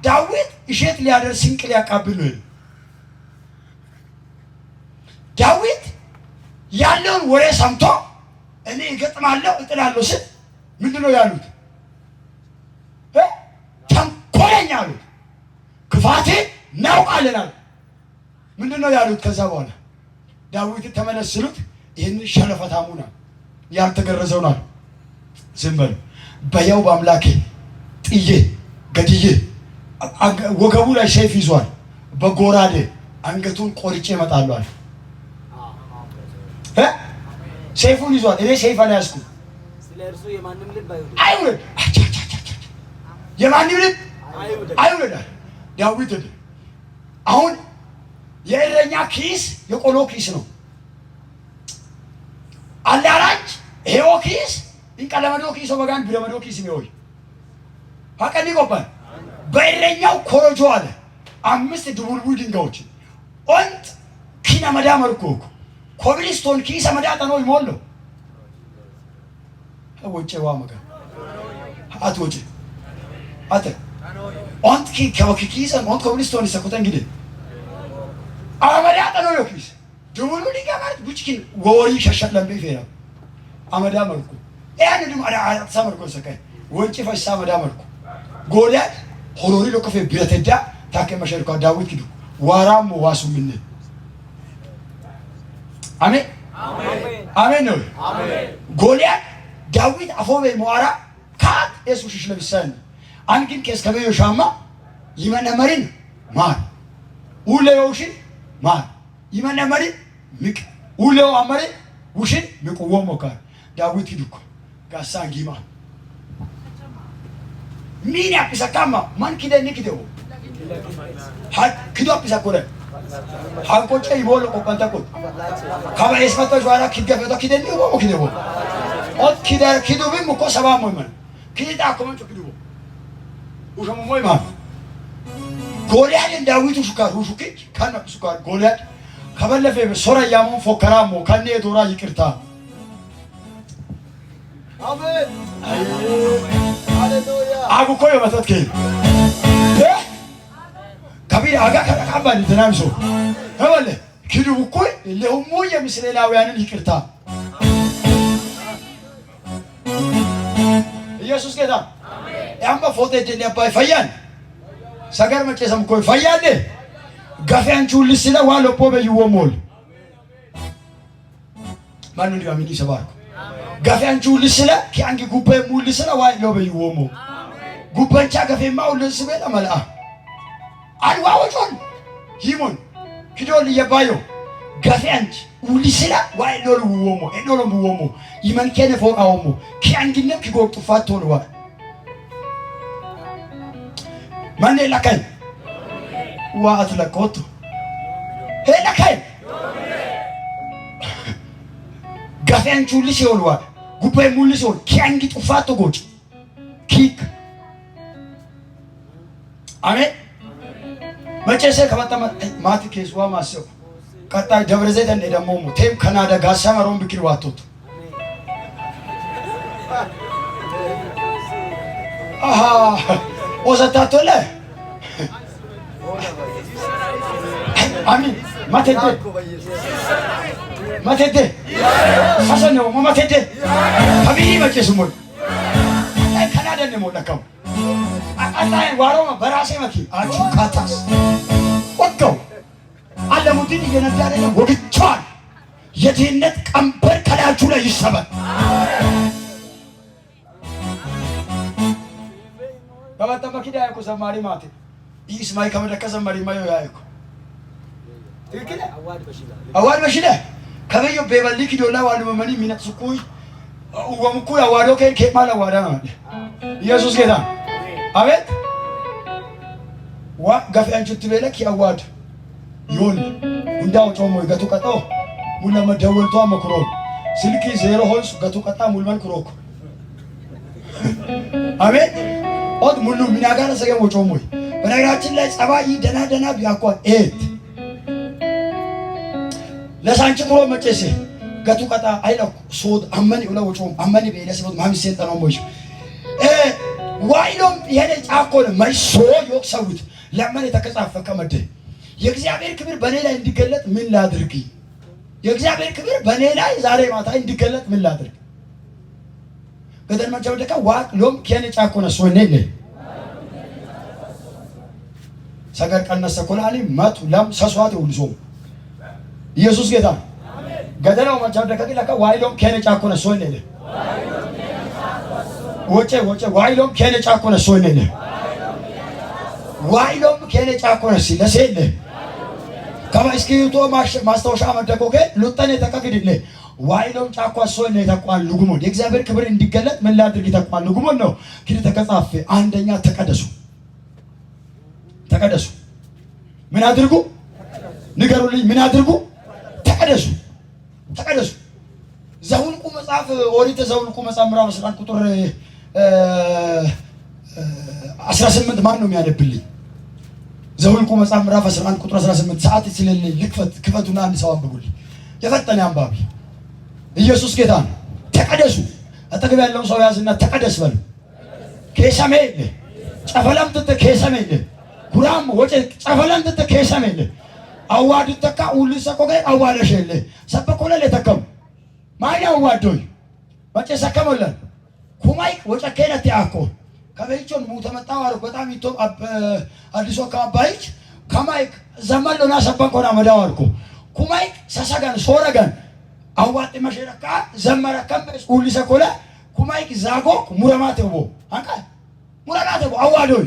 ዳዊት እሸት ሊያደርስ ስንቅ ሊያቃብል ነው። ዳዊት ያለውን ወሬ ሰምቶ እኔ እገጥማለሁ እጥላለሁ ስል ምንድን ነው ያሉት? ተንኮለኛ አሉት። ክፋቴ እናውቃለን አሉት። ምንድን ነው ያሉት? ከዛ በኋላ ዳዊት ተመለስ ሲሉት ይህንን ሸለፈታሙን ያልተገረዘውን አሉ። ዝም በሉ በያው በአምላኬ ጥዬ ገድዬ ወገቡ ላይ ሰይፍ ይዟል፣ በጎራዴ አንገቱን ቆርጬ እመጣለሁ አለ። ሰይፉን ይዟል። እኔ ሰይፍ አልያዝኩም። አይውረድ፣ የማንም ልብ አይውረድ። ዳዊት አሁን የእረኛ ኪስ የቆሎ ኪስ ነው። አላራጭ ሄኦ ኪስ እንቀለመዶ ኪሶ በጋን ቢረመዶ ኪስ ነው። ሀቀኒ ቆባል በእረኛው ኮረጆ አለ አምስት ድቡልቡል ድንጋዮች ኦንት ኪነ መዳ መርኮኩ ኮብልስቶን ኪሰ መዳ ጠኖ ይሞሎ ወጨ ዋ መጋ አት ወጨ አተ ኦንት ኪ ከወኪ ኪሰ ኦንት ኮብልስቶን ይሰኩተ እንግዲህ አመዳ ጠኖ ዮኪስ ድቡልቡል ድንጋይ ማለት ቡጭኪን ወወሪ ሸሸለምቤ ፌራ አመዳ መልኩ ያን ድም አዳ አሳ መልኩ ሰከ ወንጭ ፈሳ አመዳ መልኩ ጎልያድ ሆሮሪ ለኮፌ ቢረተዳ ታከ መሸርኳ ዳዊት ኪዱ ዋራም ዋሱ ምን አሜን አሜን ነው። ጎልያድ ዳዊት አፎቤ ሞዋራ ካት ኤሱ ሽሽ ለብሰን አንግን ኬስ ከበዮ ሻማ ይመነመሪን ማር ውለዮሽን ማር ይመነመሪን ምቅ ውለው አመሪ ውሽን ምቅዎ ሞካር ዳዊት ኪዱኮ ጋሳን ጊማ ሚን ያፒሰካማ ማን ኪደኒ ኪደው ኪዶ አፒሰኮረ ሃንቆጨ ይቦሎ ቆቀንተቆ ካባ ኤስመቶ ጇራ ኪገፈቶ ኪደኒ ወሞ ኪደቦ ኦት ኪደ ኪዱብም እኮ ሰባሞ ይመን ኪዳ ኮመንጮ ኪዱቦ ውሸሙ ሞይ ማን ጎልያድ ዳዊቱ ሹካር ውሹኪ ካና ሱካር ጎልያድ ከበለፈ ሶራ ያሞን ፎከራሞ ከኔ ዶራ ይቅርታ አሜን ሃሌሉያ አጉኮ የመተት ከይ ከቢር አጋ ከረካባን ተናምሶ ተበለ ኪዱ እኮ ለሁሙ የምስራኤላውያንን ይቅርታ ኢየሱስ ጌታ ያማ ፎቶ ደለ አባይ ፈያን ሰገር መጨሰም ኮይ ፈያለ ጋፊያንቹ ልስለ ዋሎፖ በይወሞል ማኑ ዲያሚኒ ሰባርኩ ጋፊያንቹ ልስለ ኪአንጊ ጉባኤ ሙል ስለ ዋ ሎ በይወሞ ጉበንቻ ገፌማ ሁልን ስቤ መልአ አድዋ ወጮን ሂሞን ኪዶል የባዮ ገፌንች ውሊስላ ዋ ሎል ውወሞ ሎል ውወሞ ይመንኬነ ፎቃ ወሞ ኪአንጊነ ኪጎቅጡፋት ቶልዋ ማን ለከኝ ዋ አትለቆቱ ሄለከኝ ገፌንች ውልስ ይወልዋ ጉባኤ ሙልስ ይወል ኪአንጊ ጡፋት ጎጭ ኪክ አሜን መጨሰ ከመጣ ማት ኬስዋ ማሰብ ቀጣይ ደብረ ዘይት እንደ ደሞ ቴም ከናዳ ጋሳ መሮን ብክር ዋቶት አሃ ኦሰታቶለ አሚን ማቴቴ ማቴቴ ሳሰነው ማቴቴ ከቢሪ መጨስሞል ከናዳ ነው ለካው አቃጣይ ዋሮማ በራሴ መኪ አቹ ካታስ ወጋው አለሙዲን እየነዳ አይደለም ወግቸዋል። የድህነት ቀንበር ከላያችሁ ላይ ይሰበር። በመጠመኪዳ ያኮ ዘማሪ ማቴ ይስማይ ከመደከ ዘማሪ ማዮ ያይኮ ትክክል አዋድ በሽለ ከበዮ ቤበሊ ኪዶላ ዋሉ መመኒ ሚነጥስኩይ ወምኩ አዋዶ ከማል አዋዳ ነው ኢየሱስ ጌታ አቤት ዋ ገፊያንቹት ቤለክ ያዋድ ይሁን እንዳው ጮሞ ገቱ ቀጦ ሙለመ ደወልቷ መኩሮን ስልኪ ዜሮ ሆንስ ገቱ ቀጣ ሙልመን ኩሮክ አቤት ኦት ሙሉ ሚናጋር ሰገም ወጮሞ። በነገራችን ላይ ጸባይ ደና ደና ቢያኳን ኤት ለሳንቺ ኩሮ መጨሴ ገቱ ቀጣ አይለኩ ሶድ አመኒ ኡላ ወጮም አመኒ ቤለስ ማምሴን ጠኖ ሞይሽ ዋይሎም የኔ ጫኮ ነው መልሶ ይወቅሰውት ለምን የተከጻፈ ከመደ የእግዚአብሔር ክብር በኔ ላይ እንዲገለጥ ምን ላድርግ? የእግዚአብሔር ክብር በኔ ላይ ዛሬ ማታ እንዲገለጥ ምን ላድርግ? ገደል መንቸ ዋቅ ሎም ኬኔ ጫኮ ነው ሶኔ ሰገር ቀነሰ ኮላኒ መቱ ለም ሰሷት ሁልሶ ኢየሱስ ጌታ ገደለው መንቸ ለካ ዋይሎም ኬኔ ጫኮ ነው ሶኔ ወጨ ወጨ ዋይሎም ኬኔ ጫኮ ነው ሶኔ ዋይሎም ኬኔ ጫኮ ነው ሲለሴለ ከማ እስክሪብቶ ማስታወሻ መደኮ ከ ሉጠኔ ተቀግድለ ዋይሎም ጫኳ ሶኔ ተቋል ልጉሞ የእግዚአብሔር ክብር እንዲገለጥ ምን ላድርግ? ተቋል ልጉሞ ነው ኪድ ተከጻፈ። አንደኛ ተቀደሱ፣ ተቀደሱ። ምን አድርጉ? ንገሩልኝ። ምን አድርጉ? ተቀደሱ፣ ተቀደሱ። ዘሁልቁ መጽሐፍ ኦሪት ዘሁልቁ መጽሐፍ ምዕራፍ 11 ቁጥር 18 ማን ነው የሚያነብልኝ? ዘሁልቁ መጽሐፍ ምዕራፍ 11 ቁጥር 18 ሰዓት ስለሌለኝ ልክፈት፣ ክፈቱና አንድ ሰው አንብቡልኝ። የፈጠነ አንባቢ። ኢየሱስ ጌታ ነው። ተቀደሱ። አጠገብ ያለውን ሰው ያዝና ተቀደስ በሉ። ኬሰሜ ጨፈለም ትተ ኬሰሜ ኩራም ወጨ ጨፈለም ትተ ኬሰሜ አዋዱ ተካ ሁሉ ሰቆገ አዋደሸለ ሰበኮለ ለተከም ማያ አዋዶይ ወጨ ሰከመለ ኩማይ ወጨ ከነት ያኮ ከበይቾን ሙተመጣ አሩ በጣም ይቶ አዲሶ ካባይች ከማይክ ዘመሎና ሰበኮና መዳው አልኩ ኩማይክ ሰሰጋን ሶረጋን አዋጥ መሸረካ ዘመረከም ሁሉ ሰኮለ ኩማይክ ዛጎ ሙረማት ቦ አንካ ሙረማት ቦ አዋዶይ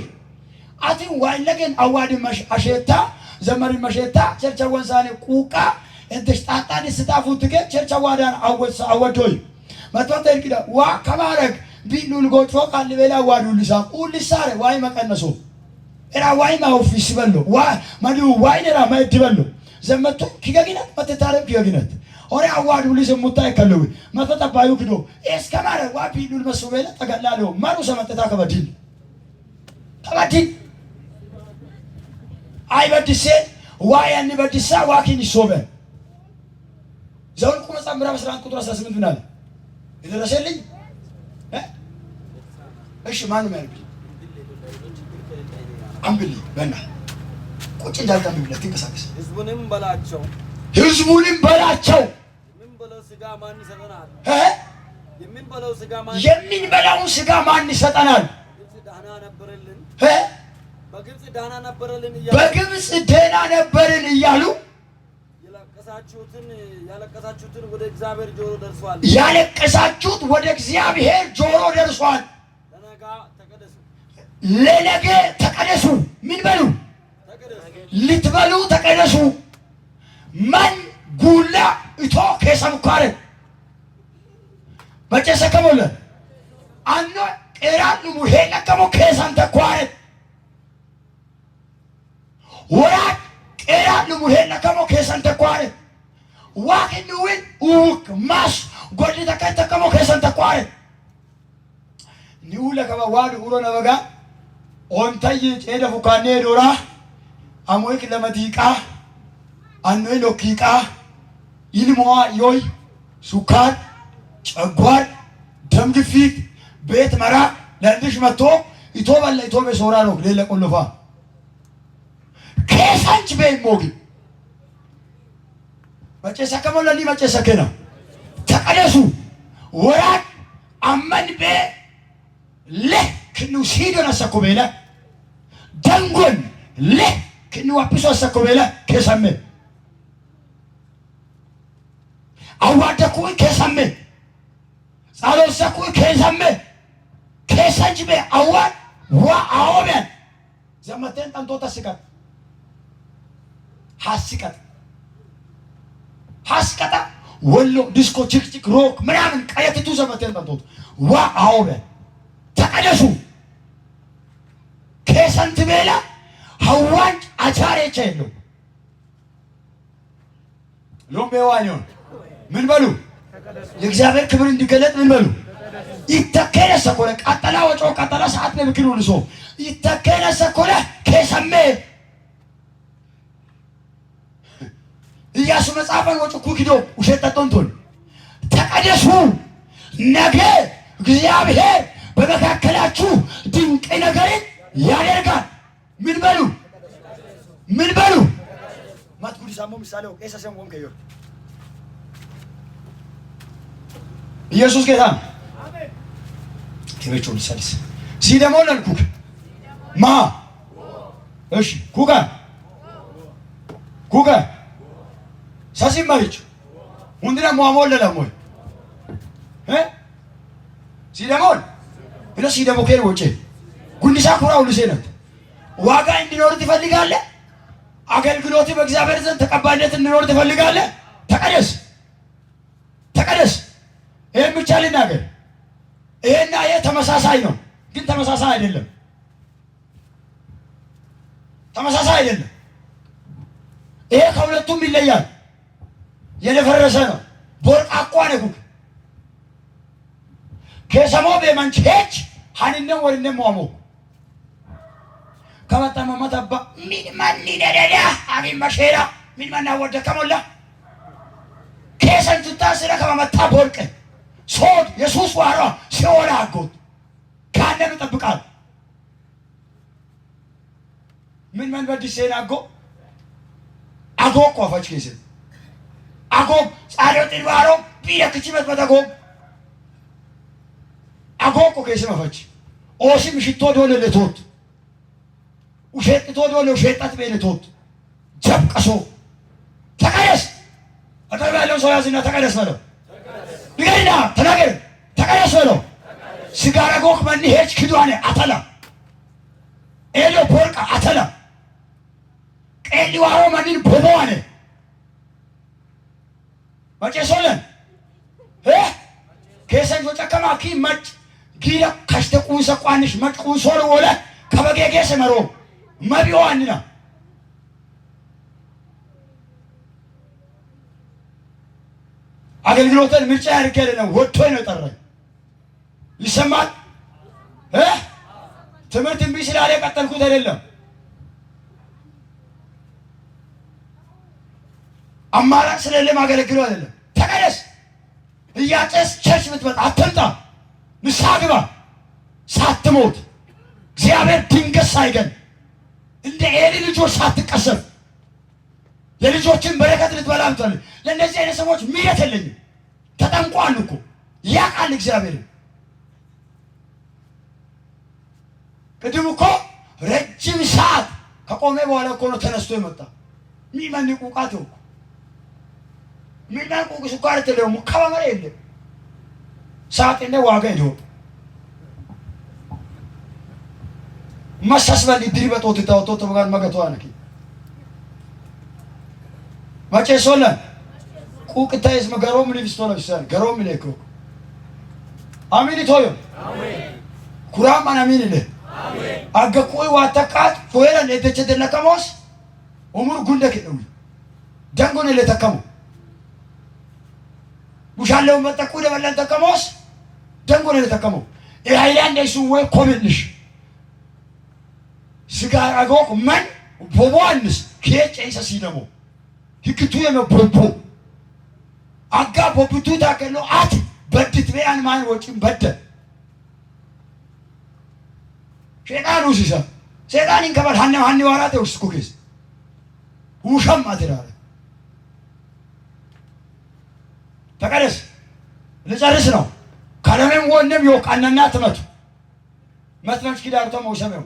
አቲ ዋይለገን አዋድ አሸታ ዘመሪ መሸታ ቸርቸወን ሳኔ ቁቃ እንትሽ ጣጣን ስታፉትከ ቸርቸዋዳን አወስ አወዶይ መጥቶ ተልኪዳ ዋ ከማረግ ቢሉል ጎጮ ቃል ቤላ ዋዱ ሊሳ ኡልሳረ ዋይ መቀነሶ ኤራ ዋይ ማውፊስ በሎ ዋ ማዱ ዋይ ነራ ማይድ በሎ ዘመቱ ኪገጊነት መተታረም ኪገጊነት ኦሬ አዋዱ ሊስ ሙታ ይከለው መተጠባዩ ክዶ እስከ ማረግ ዋ ቢሉል መሱበለ ተገላለው ማሩ ሰመተታ ከበዲል ከበዲል አይበድሴ ዋ ያን በድሳ ዋኪን ይሶበ ዘኍልቍ መጽሐፍ ምዕራፍ 11 ቁጥር 18 ምን አለ? የደረሰልኝ እሺ፣ ማንም ያንብልኝ አንብልኝ፣ በእናትህ ቁጭ እንዳልክ አንብብልኝ፣ አትንቀሳቀስ። ህዝቡንም በላቸው ህዝቡንም በላቸው የምንበላውን ስጋ ማን ይሰጠናል? በግብፅ ደህና ነበርን እያሉ ያለቀሳችሁትን ወደ እግዚአብሔር ጆሮ ደርሷል። ያለቀሳችሁት ወደ እግዚአብሔር ጆሮ ደርሷል። ለነገ ተቀደሱ። ምን በሉ? ልትበሉ ተቀደሱ። መን ጉላ እቶ ከሰምኳረ በጨሰ ከሞለ አኖ ቄራን ሙሄ ለከሞ ከሰም ተኳረ ወራት ቄራን ሙሄ ለከሞ ከሰም ተኳረ ዋቅንውን ውክ ማስ ጎድ ተከተከሞ ከሰም ተኳረ ኒኡ ለከባ ዋድ ኡሮ ነበጋ ኦንታይ ጨደ ፉካኔ ዶራ አሞይክ ለመዲቃ አኖይ ሎኪቃ ይልሞዋ ዮይ ሱካር ጨጓር ደም ግፊት ቤት መራ ለንድሽ መጥቶ ኢቶ በለ ኢቶ ቤሶራ ነው ሌለ ቆልፋ ኬሳንች ቤ ሞግ መጨሰ ከሞለኒ መጨሰ ከና ተቀደሱ ወራት አመን ቤ ለ ክኑ ሲዶን አሰኮ ቤለ ደንጎን ለ ክኑ አፕሶ አሰኮ ቤለ ኬሰሜ አዋደኩ ኬሰሜ ጻሎሰኩ ኬሰሜ ኬሰንጅቤ አዋድ ዋ አኦቤን ዘመቴን ጠንቶታ ስቀጥ ሀስቀጥ ሀስቀጣ ወሎ ዲስኮ ችክችክ ሮክ ምናምን ቀየትቱ ዘመቴን ጠንቶት ዋ አኦቤን ተቀደሱ ኬሰንት ቤላ ሀዋንጭ አቻሬቻ የለው ሎምቤ ዋኞን ምን በሉ የእግዚአብሔር ክብር እንዲገለጥ ምን በሉ ይተከለ ሰኮለ ቃጠላ ወጮ ቃጠላ ሰዓት ለብክን ሁልሶ ይተከለ ሰኮለ ከሰሜ ኢያሱ መጽሐፈን ወጮ ኩኪዶ ውሸት ጠጦንቶን ተቀደሱ ነገ እግዚአብሔር በመካከላችሁ ድንቅ ነገርን ያደርጋል። ምን በሉ ምን በሉ ማትጉዲሳሞ ምሳሌ ቄሰሰን ወንከዮ ኢየሱስ ጌታ ነው። ኬበቾ ሰልስ ሲደሞ ለልኩክ ማ እሺ ኩካ ኩካ ሳሲማሪች ሁንድና ሟሞለለሞይ እ ሲደሞል ብለ ሲደሞ ከን ወጪ ጉንዲሳ ኩራ ሁሉ ሴነት ዋጋ እንዲኖር ትፈልጋለህ? አገልግሎት በእግዚአብሔር ዘንድ ተቀባይነት እንዲኖር ትፈልጋለህ? ተቀደስ ተቀደስ። ይሄን ብቻ ልናገር። ይሄና ይሄ ተመሳሳይ ነው፣ ግን ተመሳሳይ አይደለም። ተመሳሳይ አይደለም። ይሄ ከሁለቱም ይለያል። የደፈረሰ ነው። ቦርቃቋ ነው። ከሰሞ በመንች ሄች ሀንነም ወርነም ሟሞ ከመጣመመተባ ምን ማኒ ደደዳ አቢ መሼራ ምን ማና ወደ ከሞላ ከሰንቱታ ስለ ከመመታ ቦርቀ ሶድ የሱስ ዋራ ሲኦል አጎት ካነም ይጠብቃል። ምን መን በዲሴን አጎ አጎ ቆፈች ኬሰ አጎ ጻዶ ጥድባሮ ቢረክቺ መትመተጎ አጎ ቆ ኬሰ መፈች ኦሲ ምሽቶ ዶለ ለቶት ውሸጥቶ ዶለ ውሸጣት በለቶት ጀብቀሶ ተቀደስ። አጠገብ ያለውን ሰው ያዝና ተቀደስ በለው። ንገሪና ተናገር። ተቀደስ በለው። ሲጋራ ጎክ መኒ ሄች ክዷኔ አተላ ኤሎ ቦርቃ አተላ ቄሊ ዋሮ መኒን ቦቦዋኔ መጨሶለን እ ኬሰን ጨከማ ኪ መጭ ጊራ ከሽተ ቁንሰ ቋንሽ መጭ ቁንሶር ወለ ከበጌጌሰ መሮ መቢዋንና አገልግሎትን ምርጫ ያድርጌ አይደለም፣ ወጥቶ ነው የጠራኝ። ይሰማል እ ትምህርት እምቢ ስላለ የቀጠልኩት አይደለም። አማራጭ ስለሌለ ማገለግለው አይደለም። ተቀደስ። እያጨስ church ብትመጣ አትምጣ። ንስሐ ግባ ሳትሞት እግዚአብሔር ድንገት ሳይገን እንደ ኤሊ ልጆች ሳትቀሰፍ የልጆችን በረከት ልትበላ ምትፈልግ ለእነዚህ አይነት ሰዎች ምሕረት የለኝም። ተጠምቋል እኮ ያውቃል እግዚአብሔር። ቅድም እኮ ረጅም ሰዓት ከቆመ በኋላ እኮ ነው ተነስቶ የመጣ ሚመን ቁቃት እኮ ሚመን ቁቅ ስኳር ተለው ከባመረ የለ ሰዓት እንደ ዋጋ ሄዶ መሳስበል ድሪ በጦት ታውቶ ተበጋን መገቷ ነኪ መጨሶለን ቁቅታይስ መገሮም ሊፍስቶ ለብሳን ገሮም ለኮ አሚን ቶዮ ኩራም አናሚን ለ አገ ቆይ ዋተቃት ፎየራን ኤደቸ ደነከሞስ ኡሙር ጉንደ ከደው ደንጎን ለተከሙ ቡሻለው መጠቁ ደበለን ተከሞስ ደንጎን ለተከሙ የሃይላንድ እሱ ወይ ኮምልሽ ስጋ አጎክ መን ቦቦአንስ ከጨይሰ ሲደሞ ህክቱ የመ ቦቦ አጋ ቦብቱ ታከሎ አት በድት በያን ማን ወጪም በደ ሸይጣን ውሲሳ ሸይጣን ይንከባል ሀነ ሀኒ ዋራቴ ውስጥ ኩኪስ ውሸም አትራለ ተቀደስ። ልጨርስ ነው። ከለሜም ወንም ዮቃነና ትመቱ መትመች ኪዳርቶ መውሰሜው